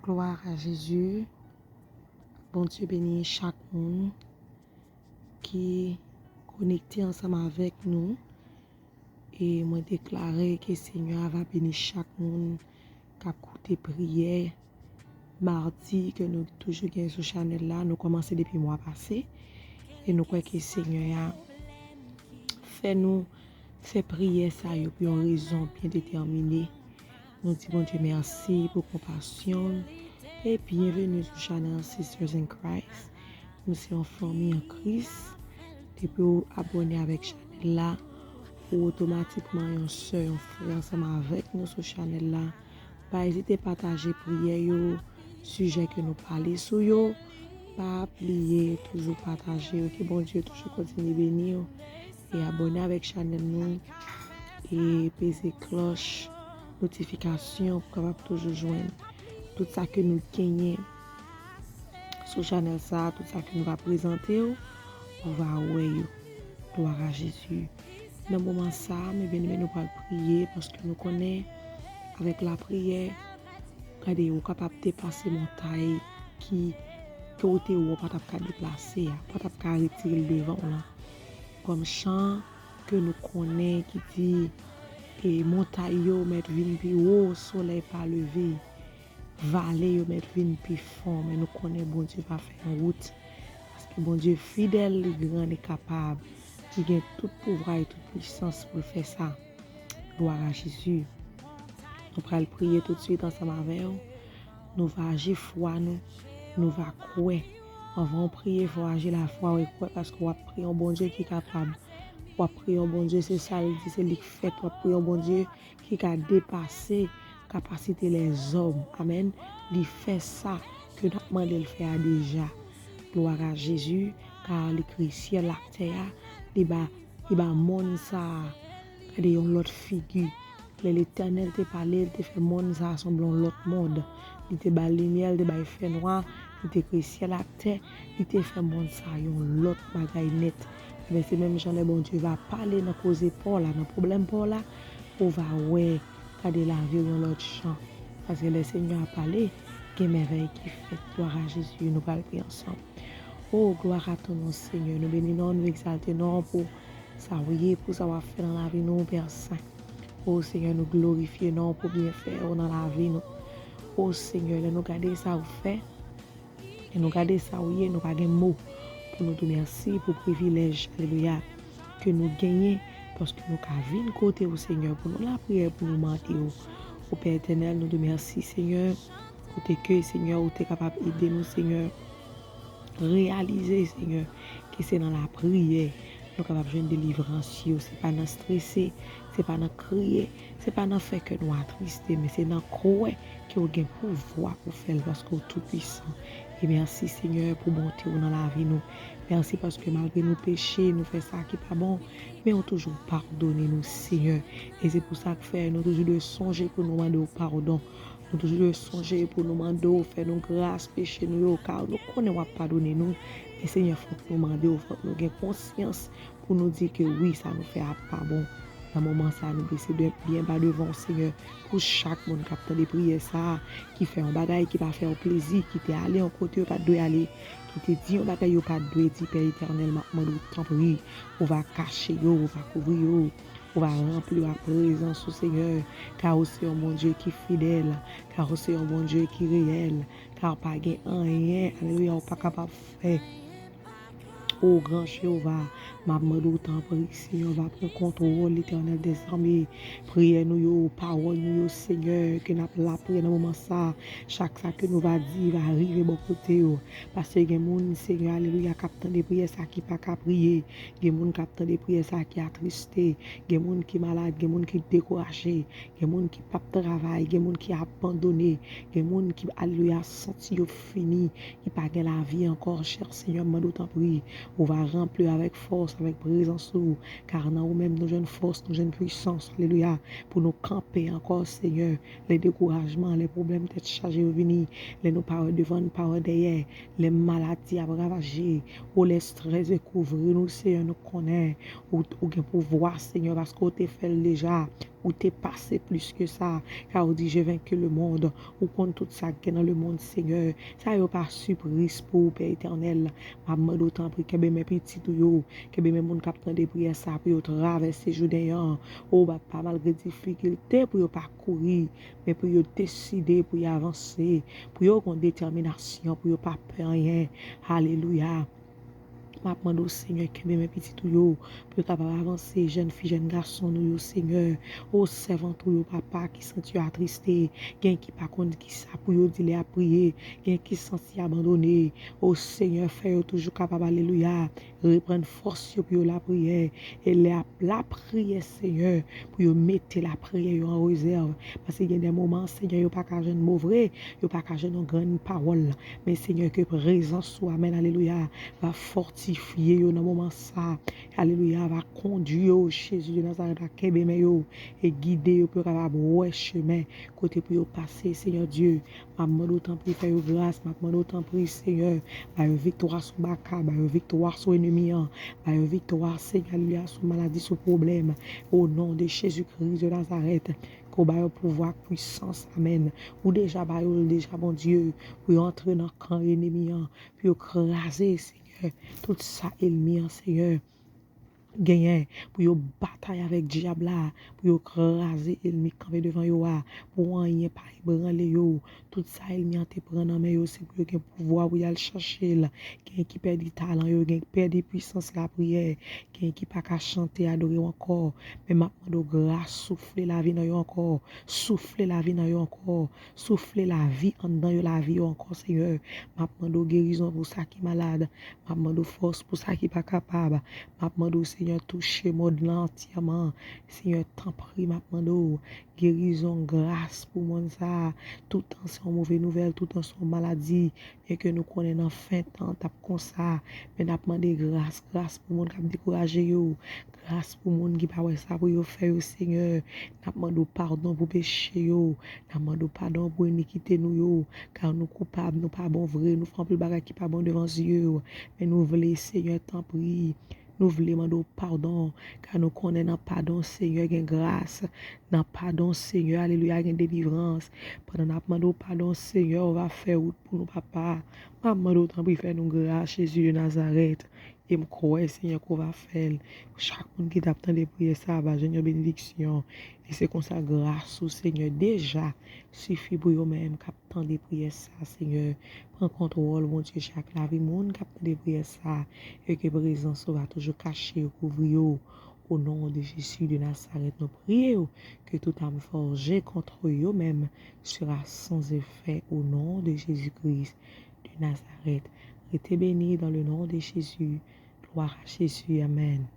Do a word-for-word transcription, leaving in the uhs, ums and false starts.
Glwa a Jezi. Bondye beni chak moun ki konekte ansanm avèk nou. E mwen deklare ke Senyè a va beni chak moun k ap koute priyè madi ke nou toujou gen sou chanèl la. Nou kòmanse depi mwa pase. E nou kwè ke Senyè a fè nou fè priyè sa yo pou yon rezon byen detèmine. Nou di Bondye mèsi pou konpasyon l. E byenveni sou chanèl Sisters in Christ. Nou se yon fanmi an Kris. Depi w abòne avèk chanèl la, ou otomatikman yon sè, yon frè ansanm avèk nou sou chanèl la. Pa ezite pataje priyè yo, sijè ke nou pale sou yo. Pa bliye toujou pataje yo. Ke Bondye toujou kontinye beni w. E abòne avèk chanèl nou. E peze klòch notifikasyon pou kapab toujou jwenn tout sa ke nou genyen sou chanèl sa, tout sa ke nou va prezante w, ou va wè yo. Glwa a Jezi. Nan moman sa, men byeneme, nou pral priye paske nou konnen avèk lapriyè, gade, ou kapab depase montay ki, ke w te wè w pa t ap ka deplase a, pa t ap ka retire l devan w lan. Kòm chan ke nou konnen ki di, e montay yo mèt vin pi wo, solèy pa leve, vale yo mèt vin pi fon, men nou konnen Bondye va fè yon wout. Paske Bondye fidèl, li gran, li kapab, li gen tout pouvwa e tout pwisans pou l fè sa. Glwa a Jezi. Nou pral priye toutswit ansanm avè w. Nou va aji fwa nou. Nou va kwè. Anvan w priye, fò w aji lafwa w e kwè, paske w ap priye yon Bondye ki kapab. W ap priye yon Bondye, se sa l di, se li k fèt. W ap priye yon Bondye ki ka depase kapasite lèzòm. Amèn. Li fè sa ke n ap mande l fè a deja. Glwa a Jezi, ka li kreye syèl ak tè a, li ba, li ba monn sa a, gade, yon lòt figi. Lè Letènèl te pale, li te fè monn sa a sanble yon lòt mond. Li te ba l limyè, li te ba l fènwa, li te kreye syèl ak tè, li te fè monn sa a yon lòt bagay nèt. Ebyen, se menm jan lè Bondye va pale nan koze pa w la, nan pwoblèm pa w la, ou va wè, gade lavi w yon lòt jan. Paske lè Senyè a pale, gen mèvèy ki fèt. Glwa a Jezi, nou pral priye ansanm. O, glwa a ton non, Senyè. Nou beni non w, nou egzalte non w pou sa w ye, pou sa w ap fè nan lavi nou, Pè Sen. O, Senyè, nou glorifye non w pou byenfè w nan lavi nou. O, Senyè, lè nou gade sa w fè, e nou gade sa w ye, nou pa gen mo pou nou di w mèsi pou privilèj, alelouya, ke nou genyen, paske nou ka vin kote w, Senyè, pou nou lapriyè, pou nou mande w. O Pè Etènèl, nou di w mèsi, Senyè, kote ke, Senyè, ou te kapab ede nou, Senyè, reyalize, Senyè, ke se nan lapriyè nou kapab jwenn delivrans yo. Se pa nan strese, se pa nan kriye, se pa nan fè kè nou atriste, men se nan kwè ke w gen pouvwa pou fè l, paske w toupwisan. E mèsi, Senyè, pou bonte w nan lavi nou. Mèsi paske malgre nou peche, nou fè sa ki pa bon, men w toujou padone nou, Senyè. E se pou sa k fè nou toujou dwe sonje pou nou mande w padon. Nou toujou dwe sonje pou nou mande w fè nou gras peche nou yo, ka nou konnen w ap padone nou. Men Senyè, fòk nou mande w, fòk nou gen konsyans pou nou di ke wi, sa nou fè a pa bon. Nan moman sa, nou bese de, byen ba devan w, Senyè, pou chak moun k ap tande priyè sa a, ki fè yon bagay ki pa fè w plezi, ki te ale yon kote yo pa t dwe ale, ki te di yon bagay yo pa t dwe di, Pè Etènèl, m ap mande w, tanpri, ou va kache yo, ou va kouvri yo, ou va ranpli yo ak prezans ou, Senyè, ka ou se yon Bondye ki fidèl, ka ou se yon Bondye ki reyèl, ka ou pa gen anyen, alelouya, ou pa kapab fè. O gran Jewova, m ap mande w tanpri, Senyè, va pran kontwòl, Letènèl dèzame. Priyè nou yo, pawòl nou yo, Senyè, ke n ap lapriyè nan moman sa, chak sa ke nou va di, va rive bò kote yo. Paske gen moun, Senyè, alelouya, k ap tande priyè sa ki pa ka priye. Gen moun k ap tande priyè sa ki atriste. Gen moun ki malad, gen moun ki dekouraje. Gen moun ki p ap travay, gen moun ki abandone. Gen moun ki, alelouya, santi yo fini. Ki pa gen lavi ankò, chè Senyè, m mande w tanpri, Ou va ranpli avèk fòs, avèk prezans ou, kar nan ou menm nou jwenn fòs, nou jwenn pwisans, alelouya, pou nou kanpe ankò, Senyè. Lè dekourajman, lè pwoblèm tèt chaje yo vini, lè nou pa wè devan, nou pa wè dèyè, lè maladi ap ravaje, o lè strès dekouvri nou, Senyè, nou konnen ou, ou gen pouvwa, Senyè, paske ou te fè l deja, ou te pase plis ke sa, kar ou di, j'ai vaincu le monde, ou konn tout sa k gen nan lemonn, Senyè. Sa yo pa sipriz pou ou, Pè Etènèl. M ap mande w, tanpri, kenbe men pitit ou yo, kenbe men moun k ap tande priyè sa pou yo travèse jounen an. O Papa, malgre difikilte, pou yo pa kouri, men pou yo deside, pou yo avanse, pou yo gen detèminasyon, pou yo pa pè anyen. Alelouya. M ap mande w, Senyè, kenbe men pitit ou yo, pou yo kapab avanse, jèn fi, jèn gason nou yo, Senyè. O sèvant ou yo, Papa, ki santi yo atriste, gen ki pa konn ki sa pou yo di lè y ap priye, gen ki santi abandone. O Senyè, fè yo toujou kapab, alelouya, reprann fòs yo pou yo lapriyè. E lè y ap lapriyè, Senyè, pou yo mete lapriyè yo an rezèv. Paske gen de moman, Senyè, yo pa ka jwenn mo vre, yo pa ka jwenn yon grenn pawòl. Men, Senyè, ke prezans ou, amèn, alelouya, va fòtifye yo nan moman sa. Alelouya, va kondui yo, Jezi de Nazarèt, va kenbe men yo e gide yo pou yo kapab wè chemen kote pou yo pase, Senyè Dye. M ap mande w, tanpri, fè yo gras. M ap mande w, tanpri, Senyè, ba yo viktwa sou baka, ba yo viktwa sou enemi an, ba yo viktwa, Senyè, alelouya, sou maladi, sou pwoblèm. O non de Jezi Kris de Nazarèt, ke w ba yo pouvwa ak pwisans, amèn. Ou deja ba yo l deja, Bondye, pou yo antre nan kan enemi an, pou yo kraze, Senyè, tout sa enemi an, Senyè, genyen, pou yo batay avèk dyab la, pou yo kraze enmi k kanpe devan yo a, pou anyen pa ebranle yo. Tout sa enmi an te pran nan men yo, se pou yo gen pouvwa pou y al chache l. Gen ki pèdi talan yo, gen ki pèdi pwisans lapriyè, gen ki pa ka chante, adore w ankò. Men m ap mande w gras, soufle lavi nan yo ankò, soufle lavi nan yo ankò, soufle lavi anndan yo, lavi yo ankò, Senyè. M ap mande w gerizon pou sa ki malad, m ap mande w fòs pou sa ki pa kapab. M ap mande w, Senyè, touche mond lan antyèman. Senyè, tanpri, m ap mande w gerizon, gras pou mond sa a. Toutan se yon move nouvèl, toutan se yon maladi. Byenke nou konnen nan fen tan, t ap konsa. Men n ap mande gras, gras pou moun k ap dekouraje yo. Gras pou moun ki pa wè sa pou yo fè yo, Senyè. N ap mande w padon pou peche yo. N ap mande w padon pou inikite nou yo. Ka nou koupab, nou pa bon vre, nou fè anpil bagay ki pa bon devan zye w. Men nou vle, Senyè, tanpri, nou vle mande w padon, ka nou konnen nan padon, Senyè, gen gras. Nan padon, Senyè, alelouya, gen delivrans. Pandan n ap mande w padon, Senyè, ou va fè wout pou nou, Papa. M ap mande w, tanpri, fè nou gras, Jezi de Nazarèt. E m kwè, Senyè, ke w va fè l. Chak moun ki t ap tande priyè sa a va jwenn yon benediksyon. E se konsa, gras ou, Senyè, deja sifi pou yo menm k ap tande priyè sa a, Senyè. Pran kontwòl, Bondye, chak lavi moun k ap tande priyè sa a. E ke prezans ou va toujou kache yo, kouvri yo. Au nom de Jésus de Nazareth, nou priye w, ke tout arme forgée contre yo menm sera sans effet au nom de Jésus-Christ de Nazareth. Rete beni dans le nom de Jésus. Gloire à Jésus. Amen.